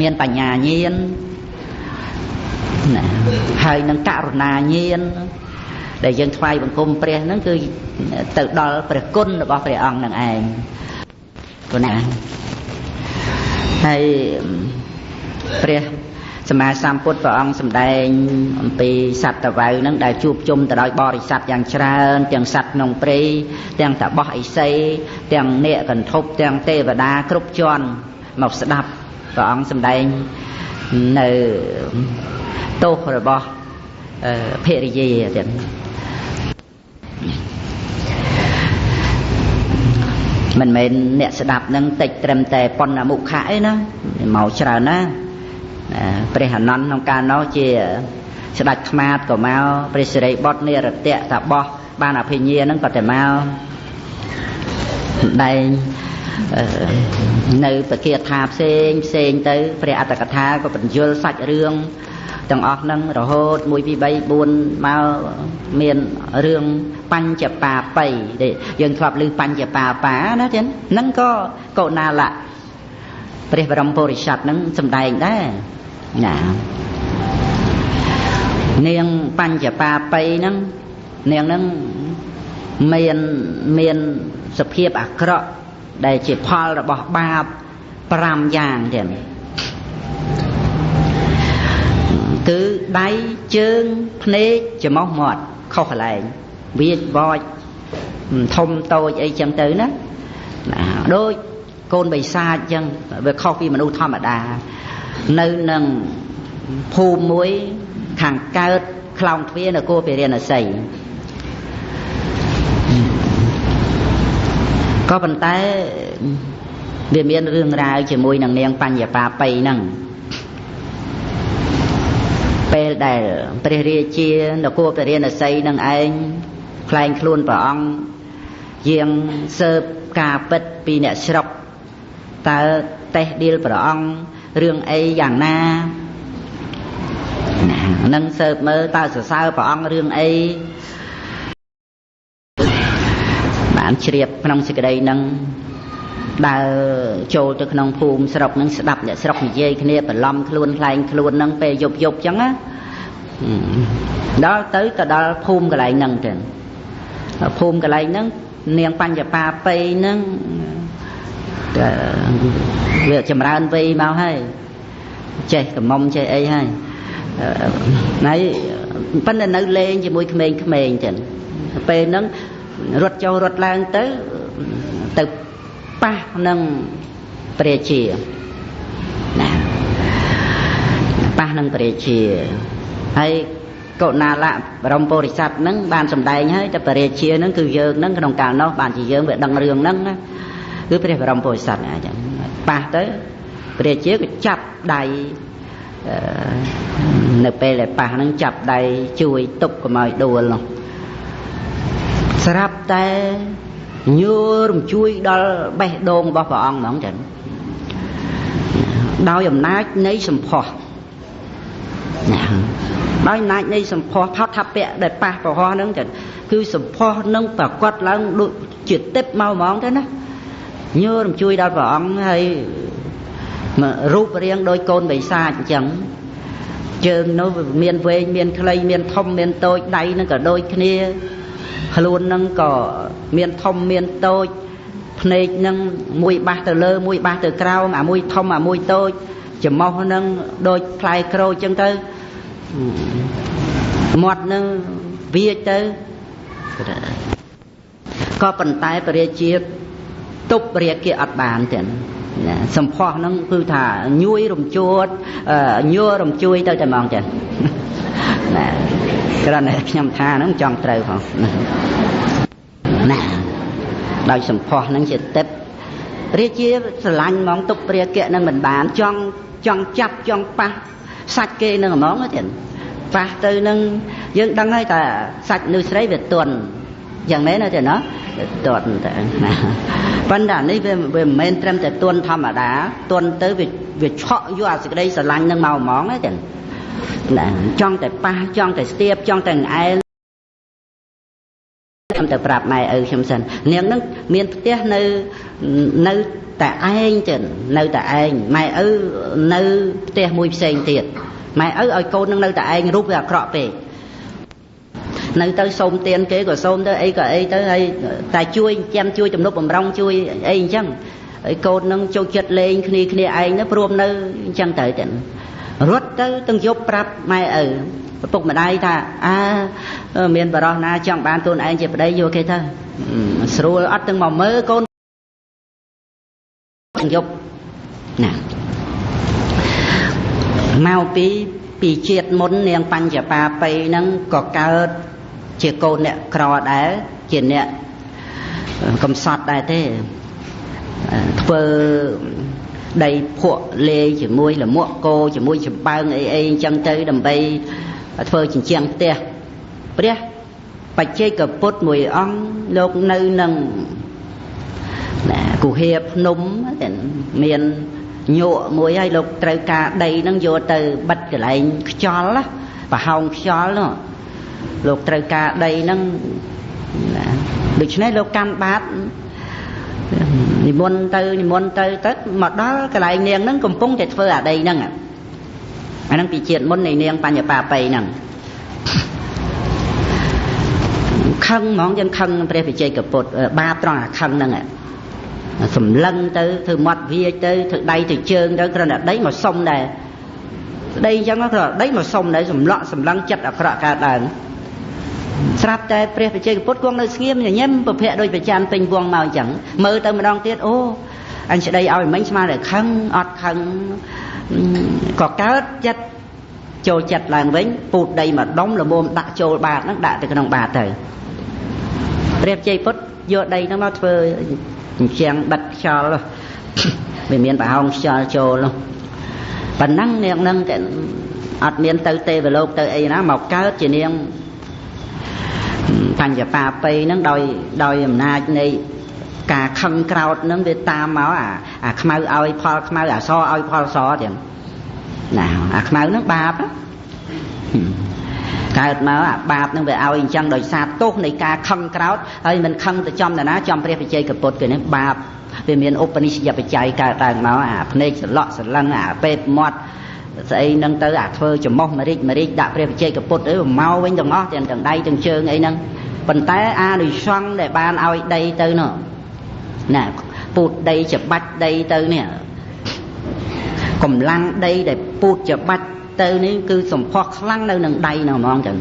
មានបញ្ញាញាណណាហើយនឹងករុណាញាណដែលយើងថ្វាយបង្គំព្រះហ្នឹងគឺទៅដល់ព្រះគុណរបស់ព្រះអង្គនឹងឯងព្រោះណាហើយព្រះសម្មាសម្ពុទ្ធព្រះអង្គសម្ដែងអំពីសត្វតវៅហ្នឹងដែលជួបជុំទៅដោយបរិស័ទយ៉ាងច្រើនទាំងសត្វក្នុងព្រៃទាំងតបោះឥសីទាំងនាគកន្ធប់ទាំងទេវតាគ្រប់ជាន់មកស្ដាប់ព្រះអង្គសម្ដែងនៅទោសរបស់ភរិយាទាំងមិនមែនអ្នកស្ដាប់នឹងតិចត្រឹមតែប៉ុណ្ណមុខៈឯណាមកច្រើនណាព្រះអនន្តក្នុងកាលនោះជាស្ដេចខ្មាតក៏មកព្រះសិរីបុត្រនិរតៈតាបោះបានអភិញ្ញានឹងក៏តែមកដែងនៅពគាថាផ្សេងផ្សេងទៅព្រះអត្តកថាក៏បញ្យលសាច់រឿងទាំងអស់ហ្នឹងរហូត1 2 3 4មកមានរឿងបញ្ចបាបិដែលយើងធ្លាប់ឮបញ្ចបាបាណាចឹងហ្នឹងក៏កុណាលៈព្រះបរមពុរិស័ទហ្នឹងសម្ដែងដែរណានាងបញ្ចបាបិហ្នឹងនាងហ្នឹងមានសភាពអាក្រក់ដែលជាផលរបស់បាប5យ៉ាងទៀតគឺដៃជើងភ្នែកច្រមុះមាត់ខុសកន្លែងវាចបចធំតូចអីចឹងទៅណាដូចកូនបិសាចចឹងវាខុសពីមនុស្សធម្មតានៅនឹងភូមិមួយខាងកើតខ្លោងទ្វារនគរពារាណសីក៏ប៉ុន្តែវាមានរឿងរ៉ាវជាមួយនឹងនាងបញ្ញបាបិហ្នឹងពេលដែលព្រះរាជានគរពារាណសីនឹងឯងក្លែងខ្លួនព្រះអង្គយាងស៊ើបការពិតពីអ្នកស្រុកតើតេះដៀលព្រះអង្គរឿងអីយ៉ាងណានឹងស៊ើបមើលតើសរសើរព្រះអង្គរឿងអីបានជ្រាបក្នុងសេចក្តីនឹងដើរចូលទៅក្នុងភូមិស្រុកនឹងស្ដាប់អ្នកស្រុកនិយាយគ្នាបន្លំខ្លួនក្លែងខ្លួននឹងពេលយប់យប់ចឹងណាដល់ទៅដល់ភូមិកន្លែងហ្នឹងទៅភូមិកន្លែងហ្នឹងនាងបញ្ញបាបិហ្នឹងវាចម្រើនវ័យមកហើយចេះកំមុំចេះអីហើយហើយប៉ុន្តែនៅលេងជាមួយក្មេងៗចឹងពេលហ្នឹងរត់ចុះរត់ឡើងទៅទៅប៉ះនឹងព្រះជាណាប៉ះនឹងព្រះជាហើយកុណាលៈបរមពុរិស័ទហ្នឹងបានសម្ដែងហើយតែព្រះជាហ្នឹងគឺយើងហ្នឹងក្នុងកាលនោះបានជាយើងវាដឹងរឿងហ្នឹងណាគឺព្រះបរមពុរិស័ទអញ្ចឹងប៉ះទៅព្រះជាក៏ចាប់ដៃនៅពេលដែលប៉ះហ្នឹងចាប់ដៃជួយទប់កុំឲ្យដួលនោះស្រាប់តែញ័ររំជួយដល់បេះដូងរបស់ព្រះអង្គហ្មងចឹងដោយអំណាចនៃសម្ផស្សណាដោយអំណាចនៃសម្ផស្សផោតថាពៈដែលប៉ះប្រហោះហ្នឹងចឹងគឺសម្ផស្សហ្នឹងប្រកាសឡើងដូចជាទឹកមកហ្មងទៅណាញ័ររំជួយដល់ព្រះអង្គហើយរូបរាងដូចកូនបិសាចអញ្ចឹងជើងនោះមានវែងមានខ្លីមានធំមានតូចដៃហ្នឹងក៏ដូចគ្នាខ្លួននឹងក៏មានធំមានតូចភ្នែកនឹងមួយបាសទៅលើមួយបាសទៅក្រោមអាមួយធំអាមួយតូចច្រមុះនឹងដូចផ្លែក្រូចចឹងទៅមាត់នឹងវាចទៅក៏ប៉ុន្តែព្រះរាជាទប់រាគៈអត់បានទេណាសម្ផស្សនឹងគឺថាញួយរំជួតញ័ររំជួយទៅតែហ្មងចឹងណាគ្រាន់តែខ្ញុំថាហ្នឹងចង់ត្រូវផងណាដោយសម្ផស្សហ្នឹងជាទឹករាជាស្រឡាញ់ហ្មងទប់រាគៈហ្នឹងមិនបានចង់ចាប់ចង់ប៉ះសាច់គេហ្នឹងហ្មងទេប៉ះទៅនឹងយើងដឹងហើយថាសាច់មនុស្សស្រីវាទន់យ៉ាងមែនទេណាទន់តែណាប៉ុន្តែនេះវាមិនមែនត្រឹមតែទន់ធម្មតាទន់ទៅវាឆក់យកអាសេចក្តីស្រឡាញ់ហ្នឹងមកហ្មងទេណាចង់តែប៉ះចង់តែស្ទាបចង់តែអែល ខ្ញុំទៅប្រាប់ម៉ែឪខ្ញុំសិននាងនឹងមានផ្ទះនៅនៅតែឯងចឹងនៅតែឯងម៉ែឪនៅផ្ទះមួយផ្សេងទៀតម៉ែឪឲ្យកូននឹងនៅតែឯងរូបវាអាក្រក់ពេកនៅទៅសូមទានគេក៏សូមទៅអីក៏អីទៅហើយតែជួយចាំជួយទំនប់បំរុងជួយអីអញ្ចឹងហើយកូននឹងចូលចិត្តលេងគ្នាគ្នាឯងទៅព្រមនៅអញ្ចឹងទៅចឹងរត់ទៅទាំងយប់ប្រាប់ម៉ែឪឪពុកម្ដាយថាអើមានបរោះណាចង់បានកូនឯងជាប្តីយកគេទៅស្រួលអត់ទាំងមកមើលកូនទាំងយប់ណាមកពីជាតិមុននាងបញ្ចបាបិហ្នឹងក៏កើតជាកូនអ្នកក្រដែរជាអ្នកកំសត់ដែរទេធ្វើដីភក់លាយជាមួយលមួកគោជាមួយចម្បើងអីអីអញ្ចឹងទៅដើម្បីធ្វើជញ្ជាំងផ្ទះព្រះបច្ចេកពុទ្ធមួយអង្គលោកនៅនឹងណាគុហាភ្នំមានញក់មួយហើយលោកត្រូវការដីហ្នឹងយកទៅបិទកន្លែងខ្យល់ប្រហោងខ្យល់នោះលោកត្រូវការដីហ្នឹងណាដូច្នេះលោកកាន់បាតនិមន្តទៅនិមន្តទៅទៅមកដល់កន្លែងនាងហ្នឹងកំពុងតែធ្វើអាដីហ្នឹងអាហ្នឹងពីជាតិមុននៃនាងបញ្ញបាបិហ្នឹងខឹងហ្មងយើងខឹងព្រះវិជ័យកពុទ្ធបាបត្រង់អាខឹងហ្នឹងសម្លឹងទៅធ្វើមាត់វាទៅធ្វើដៃទៅជើងទៅគ្រាន់តែដីមកសុំដែរដីអញ្ចឹងគ្រាន់តែដីមកសុំដែរសម្លក់សម្លឹងចិត្តអាក្រក់កើតឡើងស្រាប់តែព្រះវិជ័យកពុទ្ធគង់នៅស្ងៀមញញឹមពភៈដូចប្រច័នពេញវងមកអញ្ចឹងមើលទៅម្ដងទៀតអូអញស្ដីឲ្យមិញស្មានតែខឹងអត់ខឹងក៏កើតចិត្តចូលចិត្តឡើងវិញពូតដីមកដុំល្មមដាក់ចូលបាតហ្នឹងដាក់ទៅក្នុងបាតទៅព្រះវិជ័យពុទ្ធយកដីហ្នឹងមកធ្វើជញ្ជាំងបិទខ្យល់វាមានប្រហោងខ្យល់ចូលនោះប៉ុណ្ណឹងនាងហ្នឹងតែអត់មានទៅទេវលោកទៅអីណាមកកើតជានាងបញ្ញបាបិហ្នឹងដោយអំណាចនៃការខឹងក្រោតហ្នឹងវាតាមមកអាខ្មៅឲ្យផលខ្មៅអាសឲ្យផលសទៀតណាអាខ្មៅហ្នឹងបាបកើតមកអាបាបហ្នឹងវាឲ្យអញ្ចឹងដោយសារទោសនៃការខឹងក្រោតហើយមិនខឹងទៅចំតាណាចំព្រះវិជ័យកពុទ្ធគេនេះបាបវាមានឧបនិស្សយបច្ច័យកើតឡើងមកអាភ្នែកសន្លក់សន្លឹងអាពេបមាត់ស្អីហ្នឹងទៅអាធ្វើច្មោះមរិចមរិចដាក់ព្រះវិជ័យកពុទ្ធអីមកវិញទាំងអស់ទាំងដៃទាំងជើងអីហ្នឹងប៉ុន្តែអានិសង្ឃដែលបានឲ្យដីទៅនោះណាពូតដីច្បាច់ដីទៅនេះកម្លាំងដីដែលពូតច្បាច់ទៅនេះគឺសម្ផស្សខ្លាំងនៅនឹងដៃហ្នឹងហ្មងចឹង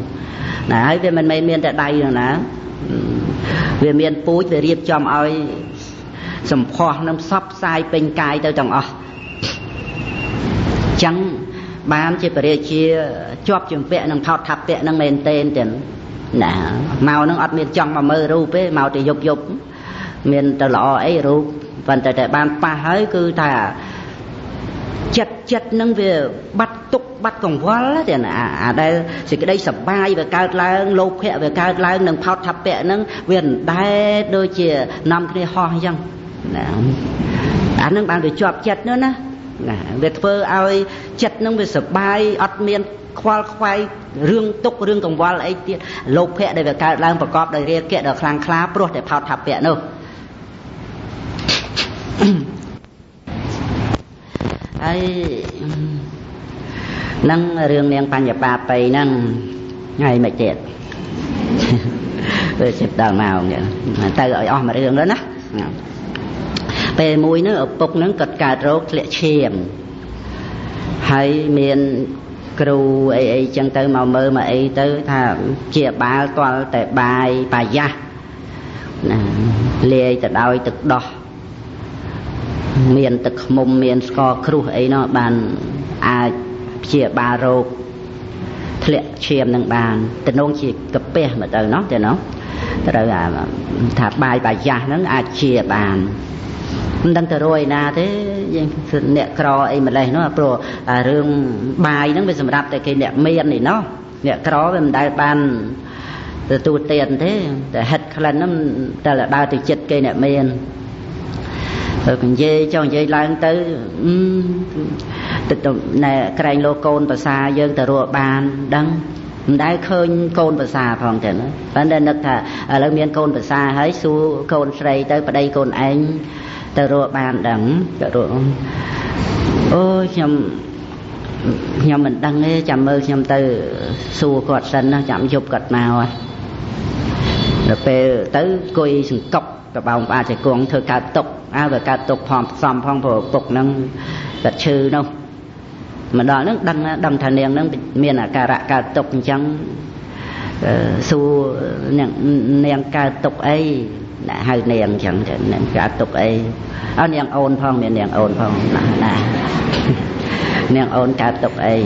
ណាហើយវាមិនមែនមានតែដៃហ្នឹងណាវាមានពូជវារៀបចំឲ្យសម្ផស្សនឹងផ្សព្វផ្សាយពេញកាយទៅទាំងអស់ចឹងបានជាព្រះរាជាជាប់ជំពាក់នឹងថោតថពៈនឹងមែនទេទាំងណាមកនឹងអត់មានចង់មកមើលរូបទេមកតែយប់យប់មានទៅល្អអីរូបប៉ុន្តែតែបានប៉ះហើយគឺថាចិត្តនឹងវាបាត់ទុកបាត់កង្វល់ទេណាអាដែលសេចក្តីសបាយវាកើតឡើងលោភៈវាកើតឡើងនឹងផោតថពៈនឹងវាអណ្ដែតដូចជានាំគ្នាហោះអញ្ចឹងណាអានឹងបានវាជាប់ចិត្តនោះណាណាវាធ្វើឲ្យចិត្តនឹងវាសបាយអត់មានខ្វល់ខ្វាយរឿងទុករឿងកង្វល់អីទៀតលោភៈដែលវាកើតឡើងប្រកបដោយរាគៈដ៏ខ្លាំងក្លាព្រោះតែផោតថពៈនោះហើយនឹងរឿងនាងបញ្ញបាបិហ្នឹងហើយមិនទៀតវាជិតដល់ម៉ោងទៅឲ្យអស់មួយរឿងទៅណាពេលមួយហ្នឹងឪពុកហ្នឹងគាត់កើតរោគធ្លាក់ឈាមហើយមានគ្រូអីអីចឹងទៅមកមើលមកអីទៅថាជាបាលទាល់តែបាយបាយ៉ាស់ណាលាយទៅដោយទឹកដោះមានទឹកឃ្មុំមានស្ករគ្រួសអីនោះបានអាចព្យាបាលរោគធ្លាក់ឈាមនឹងបានទំនងជាកាពះមកទៅនោះទេនោះត្រូវថាបាយបាយ៉ាស់ហ្នឹងអាចជាបានមិនដឹងទៅរយណាទេយើងអ្នកក្រអីម្លេះនោះព្រោះរឿងបាយហ្នឹងវាសម្រាប់តែគេអ្នកមាននេះណោះអ្នកក្រវាមិនដែលបានទទួលទានទេតែហិតក្លិនហ្នឹងតែដើរទៅចិត្តគេអ្នកមានទៅនិយាយចុះនិយាយឡើងទៅទៅណែក្រែងលោកកូនប្រសាយើងទៅរកបានដឹង មិនដែលឃើញកូនប្រសាផងទេណាប៉ុន្តែនឹកថាឥឡូវមានកូនប្រសាហើយសួរកូនស្រីទៅប្តីកូនឯងទៅរកបានដឹងទៅរកអូខ្ញុំមិនដឹងទេចាំមើលខ្ញុំទៅសួរគាត់សិនណាចាំយប់គាត់មកដល់ពេលទៅអង្គុយសង្កត់កបោងផ្អាចគង់ធ្វើកើតទុកអើវាកើតទុកផងផ្សំផងព្រោះពុកហ្នឹងគាត់ឈឺនោះមកដល់ហ្នឹងដឹងថានាងហ្នឹងមានអាការៈកើតទុកអញ្ចឹងសួរនាងកើតទុកអីណាហៅនាងអញ្ចឹងនាងកើតទុកអីអើនាងអូនផងមាននាងអូនផងណានាងអូនកើតទុកអី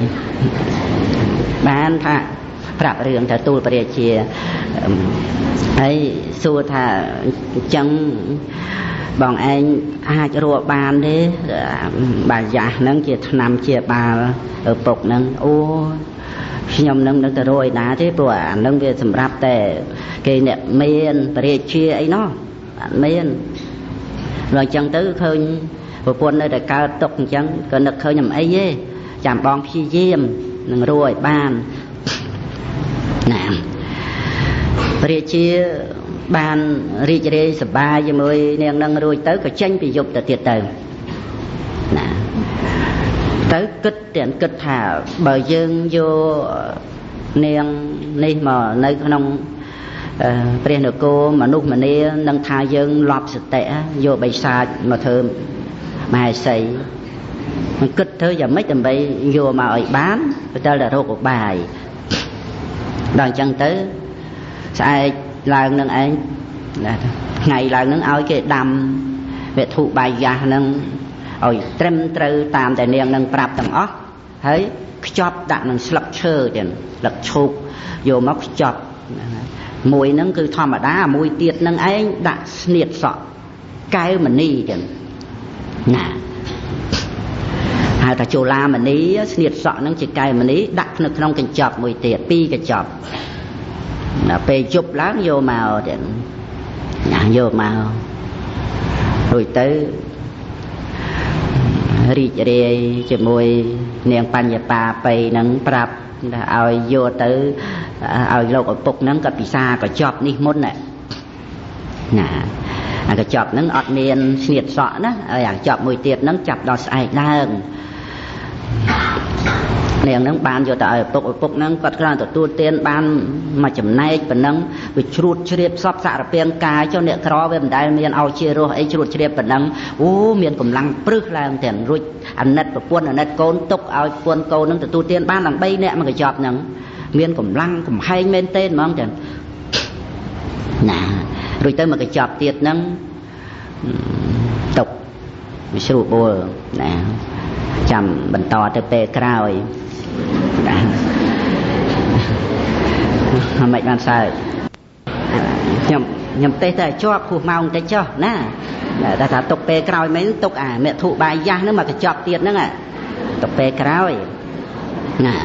បានថាប្រាប់រឿងថាទូលព្រះរាជាហើយសួរថាអញ្ចឹងបងឯងអាចរកបានទេបាយ៉ាស់ហ្នឹងជាថ្នាំជាបាលឪពុកហ្នឹងអូខ្ញុំនឹងនឹងទៅរកឯណាទេព្រោះអាហ្នឹងវាសម្រាប់តែគេអ្នកមានព្រះរាជាអីណោះអត់មានដល់អញ្ចឹងទៅឃើញប្រពន្ធនៅតែកើតទុកអញ្ចឹងក៏នឹកឃើញមិនអីទេចាំបងព្យាយាមនឹងរកឲ្យបានណាព្រះរាជាបានរីករាយសប្បាយជាមួយនាងនឹងរួចទៅក៏ចេញពីយប់ទៅទៀតទៅណាទៅគិតទាំងគិតថាបើយើងយកនាងនេះមកនៅក្នុងព្រះនគរមនុស្សម្នានឹងថាយើងលប់សតិយកបិសាចមកធ្វើមហេសីមិនគិតធ្វើយ៉ាងម៉េចដើម្បីយកមកឲ្យបានទៅតែរកឧបាយដល់អញ្ចឹងទៅស្អែកឡើងនឹងឯងថ្ងៃឡើងនឹងឲ្យគេដាំវត្ថុបាយយ៉ាស់នឹងឲ្យត្រឹមត្រូវតាមតែនាងនឹងប្រាប់ទាំងអស់ហើយខ្ចប់ដាក់នឹងស្លឹកឈើចឹងស្លឹកឈូកយកមកខ្ចប់មួយហ្នឹងគឺធម្មតាមួយទៀតនឹងឯងដាក់ស្នៀតសក់កែវមณีចឹងណាហៅថាជូឡាមณีស្នៀតសក់ហ្នឹងជាកែវមณีដាក់នៅក្នុងកញ្ចប់មួយទៀតពីរកញ្ចប់ដល់ពេលយប់ឡើងយកមកទៀតណាយកមករួចទៅរីករាយជាមួយនាងបញ្ញបាបៃនឹងប្រាប់ថាឲ្យយកទៅឲ្យលោកឪពុកហ្នឹងក៏ពិសាកញ្ចប់នេះមុនណាអាកញ្ចប់ហ្នឹងអត់មានស្នៀតសក់ណាហើយអាកញ្ចប់មួយទៀតហ្នឹងចាប់ដល់ស្អែកឡើងនាងហ្នឹងបានយកទៅឲ្យឪពុកហ្នឹងគាត់គ្រាន់ទទួលទានបានមួយចំណែកប៉ុណ្ណឹងវាជ្រួតជ្រាបសពសារពាង្គកាយចុះអ្នកក្រវាមិនដែលមានឲ្យជារស់អីជ្រួតជ្រាបប៉ុណ្ណឹងអូមានកម្លាំងព្រឹសឡើងទាំងរួចអាណិតប្រពន្ធអាណិតកូនទុកឲ្យប្រពន្ធកូនហ្នឹងទទួលទានបានឡើង3នាក់មកកញ្ចប់ហ្នឹងមានកម្លាំងកំហែងមែនទេហ្មងចឹងណារួចទៅមកកញ្ចប់ទៀតហ្នឹងទុកវាស្រួលបួលណាចាំបន្តទៅពេលក្រោយណាមិនបានសើចខ្ញុំទេសតែជាប់ហួសម៉ោងតិចចុះណាតែថាទុកពេលក្រោយមែនទុកអាមធុបាយយ៉ាស់ហ្នឹងមកកញ្ចប់ទៀតហ្នឹងទុកពេលក្រោយណា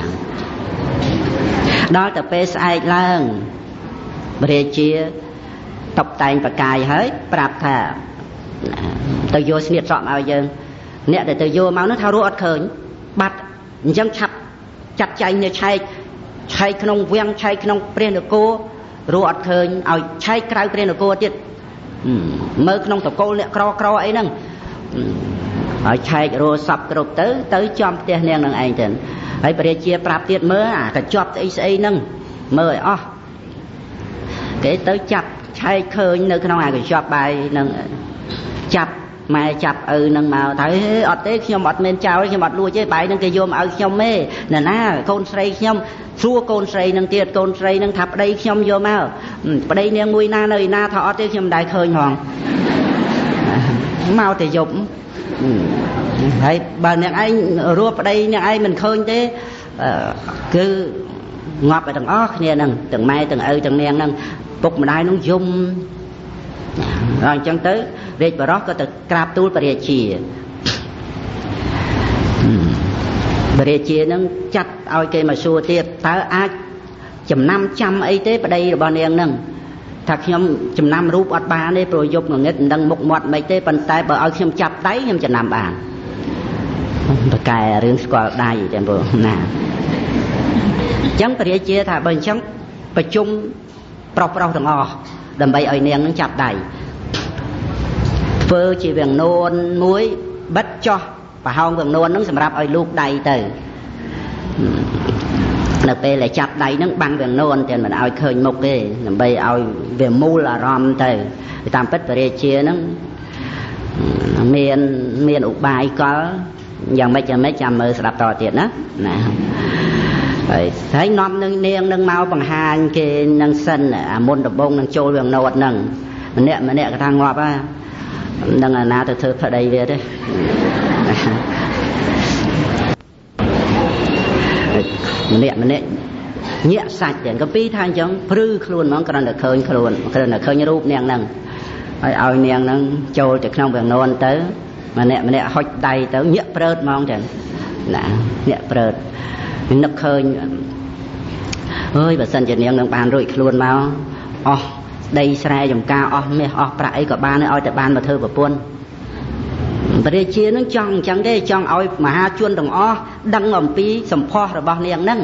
ដល់ទៅពេលស្អែកឡើងព្រះរាជាតុបតែងប្រកាយហើយប្រាប់ថាទៅយកស្នៀតសក់មកឲ្យយើងអ្នកដែលទៅយកមកនោះថារកអត់ឃើញបាត់អញ្ចឹងឆាប់ចាត់ចែងនេះឆែកក្នុងវាំងឆែកក្នុងព្រះនគររកអត់ឃើញឲ្យឆែកក្រៅព្រះនគរទៀតមើលក្នុងតកូលអ្នកក្រអីហ្នឹងឲ្យឆែករកសពគ្រប់ទៅចំផ្ទះនាងនឹងឯងទៅហើយព្រះរាជាប្រាប់ទៀតមើលអាកញ្ចប់ស្អីស្អីហ្នឹងមើលឲ្យអស់គេទៅចាប់ឆែកឃើញនៅក្នុងអាកញ្ចប់បាយហ្នឹងចាប់ម៉ែចាប់ឪនឹងមកថាអត់ទេខ្ញុំអត់មានចោលខ្ញុំអត់លួចទេបាយនឹងគេយកមកឲ្យខ្ញុំទេណាណាកូនស្រីខ្ញុំសួរកូនស្រីនឹងទៀតកូនស្រីនឹងថាប្តីខ្ញុំយកមកប្តីនាងមួយណានៅឯណាថាអត់ទេខ្ញុំមិនដែលឃើញផងមកតែយប់ហើយបើអ្នកឯងរស់ប្តីអ្នកឯងមិនឃើញទេគឺងាប់ឲ្យទាំងអស់គ្នាហ្នឹងទាំងម៉ែទាំងឪទាំងនាងហ្នឹងពុកម្ដាយហ្នឹងយំដល់អញ្ចឹងទៅរាជបរោះក៏ទៅក្រាបទូលព្រះរាជាព្រះរាជានឹងចាត់ឲ្យគេមកសួរទៀតតើអាចចំណាំចាំអីទេប្តីរបស់នាងនឹងថាខ្ញុំចំណាំរូបអត់បានទេព្រោះយប់ងងឹតមិនដឹងមុខមាត់មិនទេប៉ុន្តែបើឲ្យខ្ញុំចាប់ដៃខ្ញុំចំណាំបាន ប្រកែរឿងស្គាល់ដៃតែបងណា ចឹងព្រះរាជាថាបើអញ្ចឹងប្រជុំប្រុសប្រុសទាំងអស់ដើម្បីឲ្យនាងនឹងចាប់ដៃធ្វើជាវាងនួនមួយបិទចោះប្រហោងវាងនួននឹងសម្រាប់ឲ្យលូកដៃទៅនៅពេលដែលចាប់ដៃនឹងបាំងវាងនួនតែមិនឲ្យឃើញមុខទេដើម្បីឲ្យវាមូលអារម្មណ៍ទៅតាមពិតព្រះរាជានឹងមានឧបាយកលយ៉ាងម៉េចយ៉ាងម៉េចចាំមើលស្ដាប់តទៀតណាណាហើយនាំនឹងនាងនឹងមកបង្ហាញគេនឹងសិនអាមុនដំបងនឹងចូលវាងនោតនឹងម្នាក់ម្នាក់គេថាងាប់ហ่าនឹងអាណាទៅធ្វើប្តីវាទេម្នាក់ម្នាក់ញាក់សាច់ទាំងកាពីថាអញ្ចឹងព្រឺខ្លួនហ្មងគ្រាន់តែឃើញខ្លួនគ្រាន់តែឃើញរូបនាងហ្នឹងហើយឲ្យនាងហ្នឹងចូលទៅក្នុងវាងនោនទៅម្នាក់ម្នាក់ហុចដៃទៅញាក់ព្រើតហ្មងចឹងណាញាក់ព្រើតនឹកឃើញអើយបើសិនជានាងនឹងបានរួចខ្លួនមកអស់ដីស្រែចំការអស់មាសអស់ប្រាក់អីក៏បានឲ្យតែបានមកធ្វើប្រពន្ធព្រះរាជានឹងចង់អញ្ចឹងទេចង់ឲ្យមហាជនទាំងអស់ដឹងអំពីសម្ផស្សរបស់នាងហ្នឹង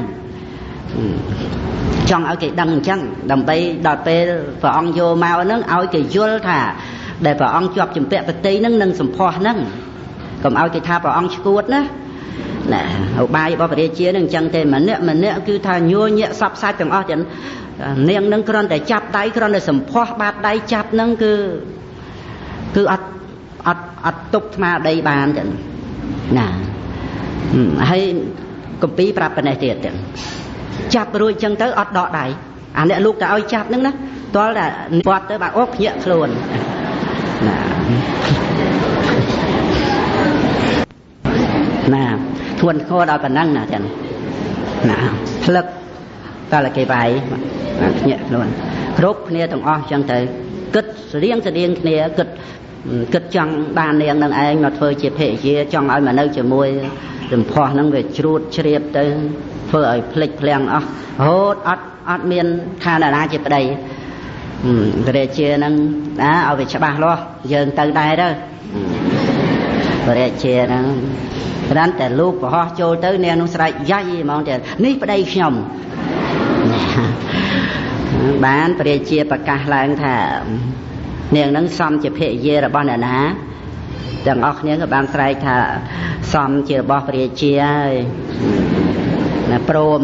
ចង់ឲ្យគេដឹងអញ្ចឹងដើម្បីដល់ពេលព្រះអង្គយកមកហ្នឹងឲ្យគេយល់ថាដែលព្រះអង្គជាប់ជំពាក់ប្រតិហ្នឹងនឹងសម្ផស្សហ្នឹងកុំឲ្យគេថាព្រះអង្គឈួតណាណាឧបាយរបស់ព្រះរាជានឹងអញ្ចឹងទេម្នាក់ម្នាក់គឺថាញ័រញាក់សពសាច់ទាំងអស់ចឹងនាងនឹងគ្រាន់តែចាប់ដៃគ្រាន់តែសម្ផស្សបាតដៃចាប់ហ្នឹងគឺអត់អត់អត់ទប់ស្មារតីបានចឹងណាហើយគម្ពីរប្រាប់ប៉ុណ្ណេះទៀតចឹងចាប់រួចចឹងទៅអត់ដកដៃអាអ្នកលោកទៅឲ្យចាប់ហ្នឹងណាទាល់តែពាត់ទៅបាទអូភ្ញាក់ខ្លួនណាណាធ្ងន់ធ្ងរដល់ប៉ុណ្ណឹងណាចឹងណាផ្លឹកតើគេវាយភ្ញាក់ខ្លួនគ្រប់គ្នាទាំងអស់ចឹងទៅគិតស្រៀងស្រៀងគ្នាគិតចង់បាននាងនឹងឯងមកធ្វើជាភរិយាចង់ឲ្យមកនៅជាមួយសម្ផស្សហ្នឹងវាជ្រួតជ្រាបទៅធ្វើឲ្យភ្លេចភ្លាំងអស់រហូតអត់មានខានណាជាប្តីព្រះរាជាហ្នឹងណាឲ្យវាច្បាស់លាស់យើងទៅដែរទៅព្រះរាជាហ្នឹងគ្រាន់តែលោកប្រហោះចូលទៅនាងនោះស្រែកយ៉ាយហ្មងទៀតនេះប្តីខ្ញុំបានព្រះរាជាប្រកាសឡើងថានាងនឹងសមជាភរិយារបស់អ្នកណាទាំងអស់គ្នាក៏បានស្រែកថាសមជារបស់ព្រះរាជាហើយណាព្រម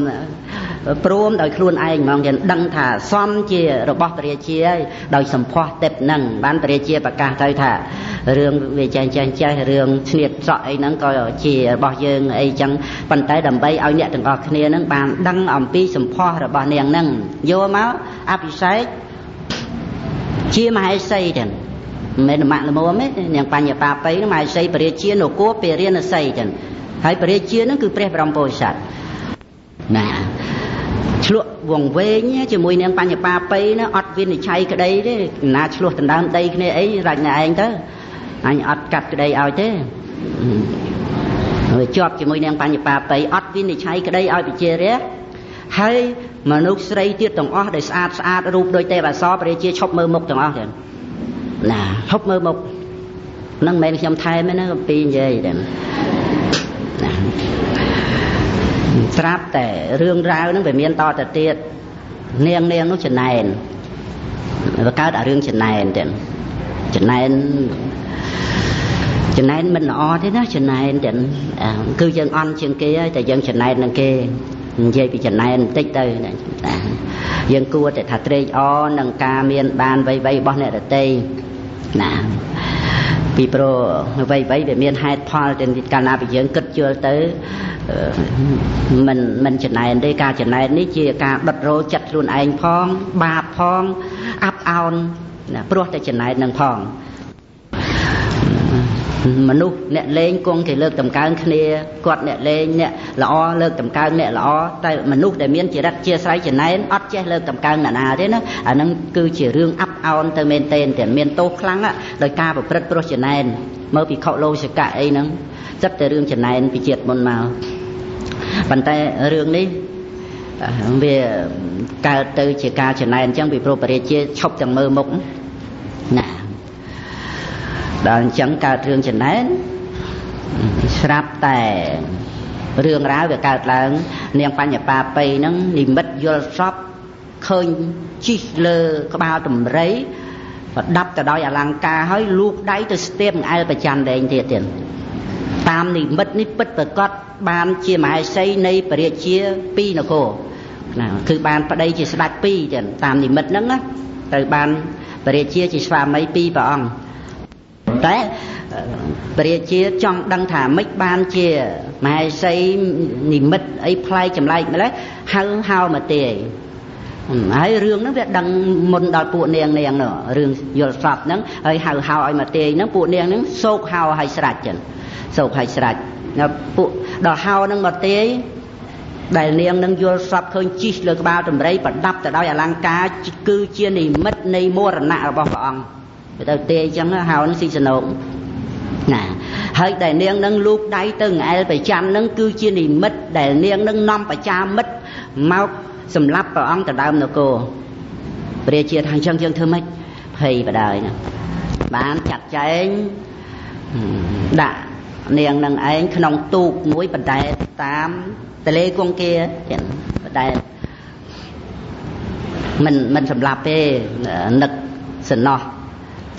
ដោយខ្លួនឯងហ្មងគេដឹងថាសមជារបស់ព្រះរាជាហើយដោយសម្ផស្សទេពហ្នឹងបានព្រះរាជាប្រកាសទៅថារឿងវាចេះចេះចេះរឿងឈ្នៀតសក់អីហ្នឹងក៏ជារបស់យើងអីចឹងប៉ុន្តែដើម្បីឲ្យអ្នកទាំងអស់គ្នាហ្នឹងបានដឹងអំពីសម្ផស្សរបស់នាងហ្នឹងយកមកអភិសេកជាមហេសីចឹងមិនមែនមល្មមទេនាងបញ្ញបាបិហ្នឹងមហេសីព្រះរាជានគរពារាណសីចឹងហើយព្រះរាជាហ្នឹងគឺព្រះបរមពោធិសត្វណាឆ្លក់វង្វេងជាមួយនាងបញ្ញបាបិណាអត់វិនិច្ឆ័យក្តីទេណាឆ្លោះដណ្ដើមដីគ្នាអីរាច់ណែឯងទៅអញអត់កាត់ក្តីឲ្យទេវាជាប់ជាមួយនាងបញ្ញបាបិអត់វិនិច្ឆ័យក្តីឲ្យប្រជារាស្ត្រហើយមនុស្សស្រីទៀតទាំងអស់ដែលស្អាតស្អាតរូបដូចទេពអប្សរព្រះរាជាឈប់មើលមុខទាំងអស់ទេណាឈប់មើលមុខហ្នឹងមិនមែនខ្ញុំថែមទេណាពីនិយាយទេណាស្រាប់តែរឿងរ៉ាវហ្នឹងវាមានតទៅទៀតនាងនោះចំណែនវាកើតអារឿងចំណែនទៀតចំណែនមិនល្អទេណាចំណែនទៀតគឺយើងអន់ជាងគេហើយតែយើងចំណែននឹងគេនិយាយពីចំណែនបន្តិចទៅណាយើងគួរតែថាត្រេកអរនឹងការមានបានវ័យៗរបស់អ្នកដទៃណាពីព្រោះអ្វីៗវាមានហេតុផលទាំងកាលណាពីយើងគិតជល់ទៅមិនចំណែនទេការចំណែននេះជាការដុតរោលចិត្តខ្លួនឯងផងបាបផងអាប់អោនណាព្រោះតែចំណែននឹងផងមនុស្សអ្នកលេងគង់គេលើកតម្កើងគ្នាគាត់អ្នកលេងអ្នកល្អលើកតម្កើងអ្នកល្អតែមនុស្សដែលមានចរិតជាស្រ័យចំណែនអត់ចេះលើកតម្កើងអ្នកណាទេណាអាហ្នឹងគឺជារឿងអាប់អោនទៅមែនទែនតែមានទោសខ្លាំងដោយការប្រព្រឹត្តព្រោះចំណែនមើលពិខុលោសិកៈអីហ្នឹងសិតតែរឿងចំណែនពីជាតិមុនមកប៉ុន្តែរឿងនេះវាកើតទៅជាការចំណែនអញ្ចឹងពីព្រោះព្រះរាជាឈប់ទាំងមើលមុខណាដល់អញ្ចឹងកើតរឿងចំណែនស្រាប់តែរឿងរ៉ាវវាកើតឡើង នាងបញ្ញបាបិហ្នឹងនិមិត្តយល់សពឃើញជិះលើក្បាលដំរីប្រដាប់ទៅដោយអលង្ការហើយលូកដៃទៅស្ទាបអែលប្រច័នលែងទៀតទៀតតាមនិមិត្តនេះពិតប្រកបបានជាមហេសីនៃព្រះរាជាពីរនគរណាគឺបានប្តីជាស្ដេចពីរទៀតតាមនិមិត្តហ្នឹងណាត្រូវបានព្រះរាជាជាស្វាមីពីរព្រះអង្គតែព្រះរាជាចង់ដឹងថាម៉េចបានជាមហេសីនិមិត្តអីប្លែកចម្លែកម្លេះហៅហៅមកទេហើយរឿងហ្នឹងវាដឹងមុនដល់ពួកនាងនាងនោះរឿងយល់សពហ្នឹងហើយហៅហៅឲ្យមកទេហ្នឹងពួកនាងហ្នឹងសោកហៅឲ្យស្រេចចឹងសោកឲ្យស្រេចដល់ពួកដល់ហៅហ្នឹងមកទេដែលនាងនឹងយល់សពឃើញជិះលើក្បាលដំរីប្រដាប់ទៅដោយអលង្ការគឺជានិមិត្តនៃមរណៈរបស់ព្រះអង្គទៅទេអញ្ចឹងហៅនឹងស៊ីសណោកណាហើយដែលនាងនឹងលូកដៃទៅអែលប្រចាំនឹងគឺជានិមិត្តដែលនាងនឹងនាំបច្ចាមិត្តមកសម្លាប់ព្រះអង្គទៅដើមនគរព្រះជាថាអញ្ចឹងយើងធ្វើម៉េចភ័យបដ ாய் ណាបានចាត់ចែងដាក់នាងនឹងឯងក្នុងទូកមួយបណ្ដែតតាមទលេគង្គាបណ្ដែតមិនសម្លាប់ទេនឹកសំណោះ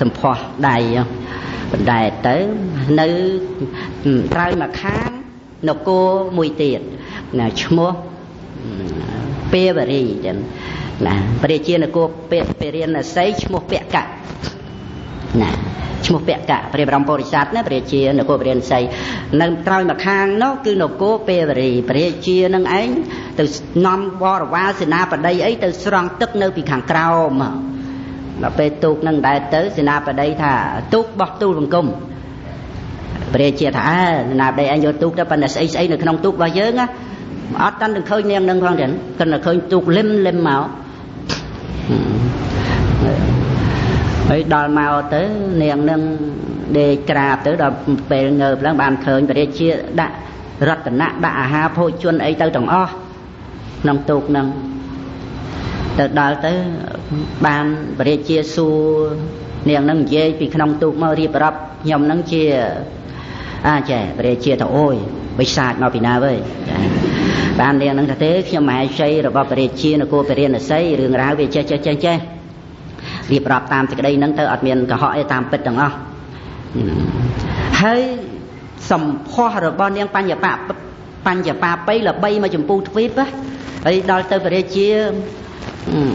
សម្ផស្សដៃបណ្ដែតទៅនៅត្រើយមកខាងនគរមួយទៀតណាឈ្មោះពេវរីចឹងណាព្រះជានគរពេរិណសីឈ្មោះពកៈណាឈ្មោះពកៈព្រះបរមពុរិស័ទណាព្រះជានគរព្រះរិណសីនៅត្រើយមកខាងនោះគឺនគរពេវរីព្រះជានឹងឯងទៅនាំបរិវារសេនាបតីអីទៅស្រង់ទឹកនៅពីខាងក្រោមដល់ពេលទូកនឹងដែរទៅសេនាបតីថាទូកបោះទូលបង្គំព្រះជាថាអើសេនាបតីឯងយកទូកទៅប៉ុន្តែស្អីស្អីនៅក្នុងទូករបស់យើងណាអត់តាន់នឹងឃើញនាងនឹងផងទេគិតតែឃើញទូកលឹមលឹមមកហើយដល់មកទៅនាងនឹងដេកក្រាបទៅដល់ពេលងើបឡើងបានឃើញព្រះជាដាក់រតនៈដាក់អាហារភោជនអីទៅទាំងអស់ក្នុងទូកនឹងទៅដល់ទៅបានព្រះជាសួរនាងនឹងនិយាយពីក្នុងទូកមករៀបរាប់ខ្ញុំនឹងជាអាចែព្រះជាទៅអូយបិសាចមកពីណាវើយបាននាងនឹងថាទេខ្ញុំមហេសីរបស់ព្រះជានគរព្រះរិណសីរឿងរ៉ាវវាចេះចេះចេះចេះរៀបរាប់តាមសេចក្តីហ្នឹងទៅអត់មានកុហកអីតាមពិតទាំងអស់ហើយសម្ផស្សរបស់នាងបញ្ញបាបិល្បីមកចម្ពូទ្វីបហើយដល់ទៅព្រះជា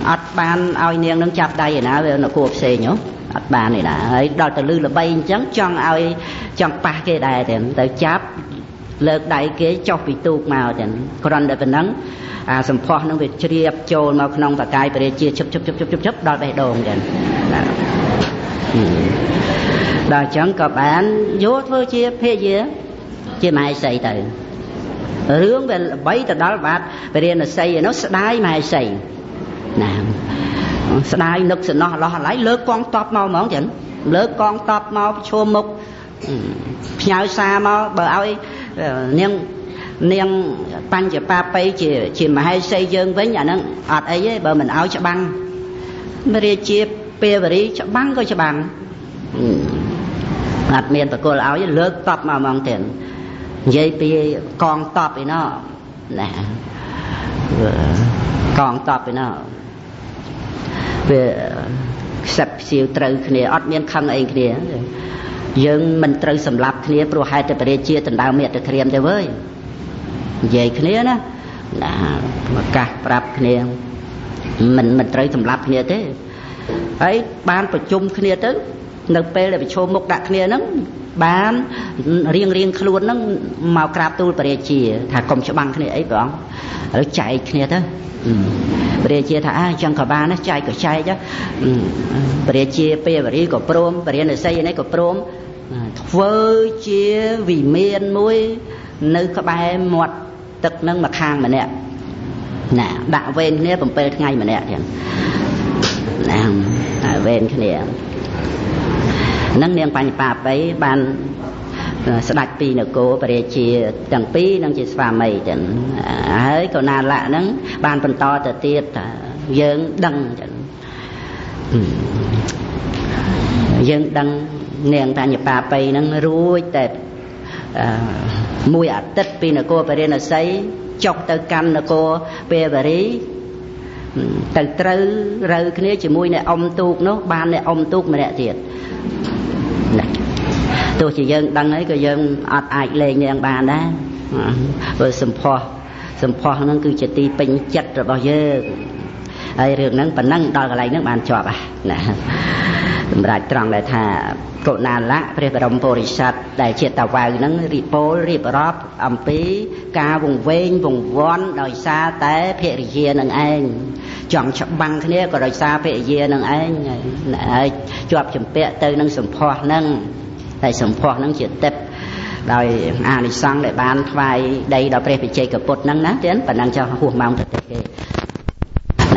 អត់បានឲ្យនាងនឹងចាប់ដៃឯណាវានគរផ្សេងហ៎អត់បានឯណាហើយដល់ទៅលឺល្បីអញ្ចឹងចង់ឲ្យចង់ប៉ះគេដែរទៅចាប់លើកដៃគេចុះពីទូកមកចឹងគ្រាន់តែប៉ុណ្ណឹងអាសម្ផស្សនឹងវាជ្រាបចូលមកក្នុងបកាយព្រះជាឈប់ឈប់ឈប់ឈប់ឈប់ដល់បេះដូងចឹងដល់ចឹងក៏បានយកធ្វើជាភរិយាជាមហេសីទៅរឿងវាល្បីទៅដល់បាទព្រះរាណសីឯនោះស្ដាយមហេសីណាស្ដាយនឹកសំណោះឡោះឡៃលើកកងតបមកហ្មងចឹងលើកកងតបមកឈោមុខផ្ញើសារមកបើឲ្យនាងបញ្ញបាបិជាមហេសីយើងវិញអាហ្នឹងអត់អីទេបើមិនឲ្យច្បាំងរាជាពេវរីច្បាំងក៏ច្បាំងអត់មានបកលឲ្យលើកតបមកហ្មងទៀតនិយាយពីកងតបឯណោះណាកងតបឯណោះវាខ្សឹបខ្សៀវត្រូវគ្នាអត់មានខឹងអីគ្នាយើងមិនត្រូវសម្លាប់គ្នាព្រោះហេតុតែព្រះជាដណ្ដើមមាតុក្រាមទេវើយនិយាយគ្នាណាណាឱកាសប្រាប់គ្នាមិនត្រូវសម្លាប់គ្នាទេហើយបានប្រជុំគ្នាទៅនៅពេលដែលប្រជុំមុខដាក់គ្នាហ្នឹងបានរៀងរៀងខ្លួនហ្នឹងមកក្រាបទូលព្រះជាថាកុំច្បាំងគ្នាអីព្រះអង្គឥឡូវចែកគ្នាទៅព្រះជាថាអញ្ចឹងក៏បានដែរចែកក៏ចែកព្រះជាពេវរីក៏ព្រមព្រះរិណសីនេះក៏ព្រមធ្វើជាវិមានមួយនៅក្បែរមាត់ទឹកនឹងមកខាងម្នាក់ណាដាក់វេនគ្នា7ថ្ងៃម្នាក់ចឹងណាវេនគ្នាហ្នឹងនាងបញ្ញបាបិបានស្ដេចពីនគរព្រះរាជាទាំងពីរនឹងជាស្វាមីចឹងហើយកណាលៈហ្នឹងបានបន្តទៅទៀតថាយើងដឹងចឹងយើងដឹងនាងបញ្ញបាបិហ្នឹងរួចតែមួយអាទិត្យពីនគរពរាណសី ចុះទៅកាន់នគរពេលវរីទៅត្រូវរូវគ្នាជាមួយអ្នកអ៊ំទូកនោះបានអ្នកអ៊ំទូកម្នាក់ទៀតណាទោះជាយើងដឹងហើយក៏យើងអត់អាចលេងនាងបានដែរព្រោះសម្ផស្សហ្នឹងគឺជាទីពេញចិត្តរបស់យើងហើយរឿងហ្នឹងប៉ុណ្ណឹងដល់កន្លែងហ្នឹងបានជាប់ណាសម្រាប់ត្រង់ដែលថាកុណាលៈព្រះបរមពុរិស័ទដែលជាតាវៅហ្នឹងរៀបពោលរៀបរាប់អំពីការវង្វេងវង្វាន់ដោយសារតែភរិយានឹងឯងចង់ច្បាំងគ្នាក៏ដោយសារភរិយានឹងឯងហើយជាប់ជំពាក់ទៅនឹងសម្ផស្សហ្នឹងតែសម្ផស្សហ្នឹងជាទឹកដោយអានិសង្សដែលបានថ្វាយដីដល់ព្រះវិជ័យកពុទ្ធហ្នឹងណាទៀតប៉ុណ្ណឹងចុះហួសម៉ោងទៅទេ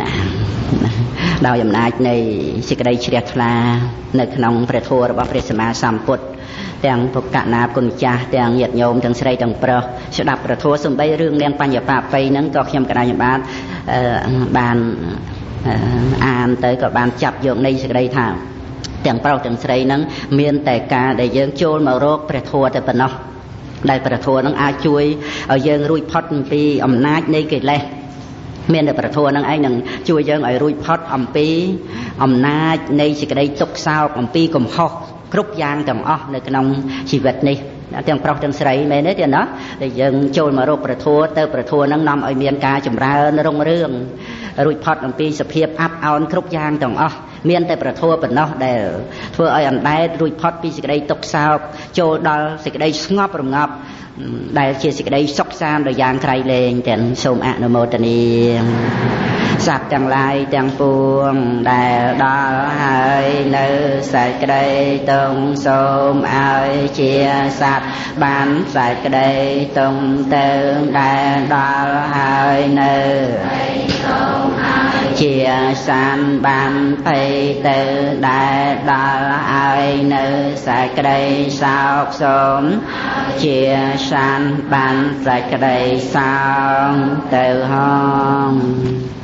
ណាដោយអំណាចនៃសេចក្តីជ្រះថ្លានៅក្នុងព្រះធម៌របស់ព្រះសម្មាសម្ពុទ្ធទាំងពុកណាគុណម្ចាស់ទាំងញាតិញោមទាំងស្រីទាំងប្រុសស្ដាប់ព្រះធម៌សំបីរឿងនាងបញ្ញបាបីហ្នឹងក៏ខ្ញុំកណ្ដាលបាទបានអានទៅក៏បានចាប់យកនៃសេចក្តីថាទាំងប្រុសទាំងស្រីហ្នឹងមានតែការដែលយើងចូលមករកព្រះធម៌តែប៉ុណ្ណោះដែលព្រះធម៌ហ្នឹងអាចជួយឲ្យយើងរួចផុតពីអំណាចនៃកិលេសមានតែព្រះធម៌ហ្នឹងឯងនឹងជួយយើងឲ្យរួចផុតអំពីអំណាចនៃសេចក្តីទុក្ខសោកអំពីកំហុសគ្រប់យ៉ាងទាំងអស់នៅក្នុងជីវិតនេះទាំងប្រុសទាំងស្រីមែនទេទៀតណាដែលយើងចូលមករកព្រះធម៌ទៅព្រះធម៌ហ្នឹងនាំឲ្យមានការចម្រើនរុងរឿងរួចផុតអំពីសភាពអាប់អោនគ្រប់យ៉ាងទាំងអស់មានតែព្រះធម៌ប៉ុណ្ណោះដែលធ្វើឲ្យអណ្ដែតរួចផុតពីសេចក្តីទុក្ខសោកចូលដល់សេចក្តីស្ងប់រងាប់ដែលជាសេចក្តីសុខសាន្តដោយយ៉ាងក្រៃលែងទាំងសូមអនុមោទនាសត្វទាំងឡាយទាំងពួងដែលដល់ហើយនៅសេចក្តីទុំសូមឲ្យជាសត្វបានសេចក្តីទុំទៅដែលដល់ហើយនៅជាសានបានភ័យទៅដែលដល់ហើយនៅសេចក្តីសោកសូមជាសានបានសេចក្តីសោកទៅហង។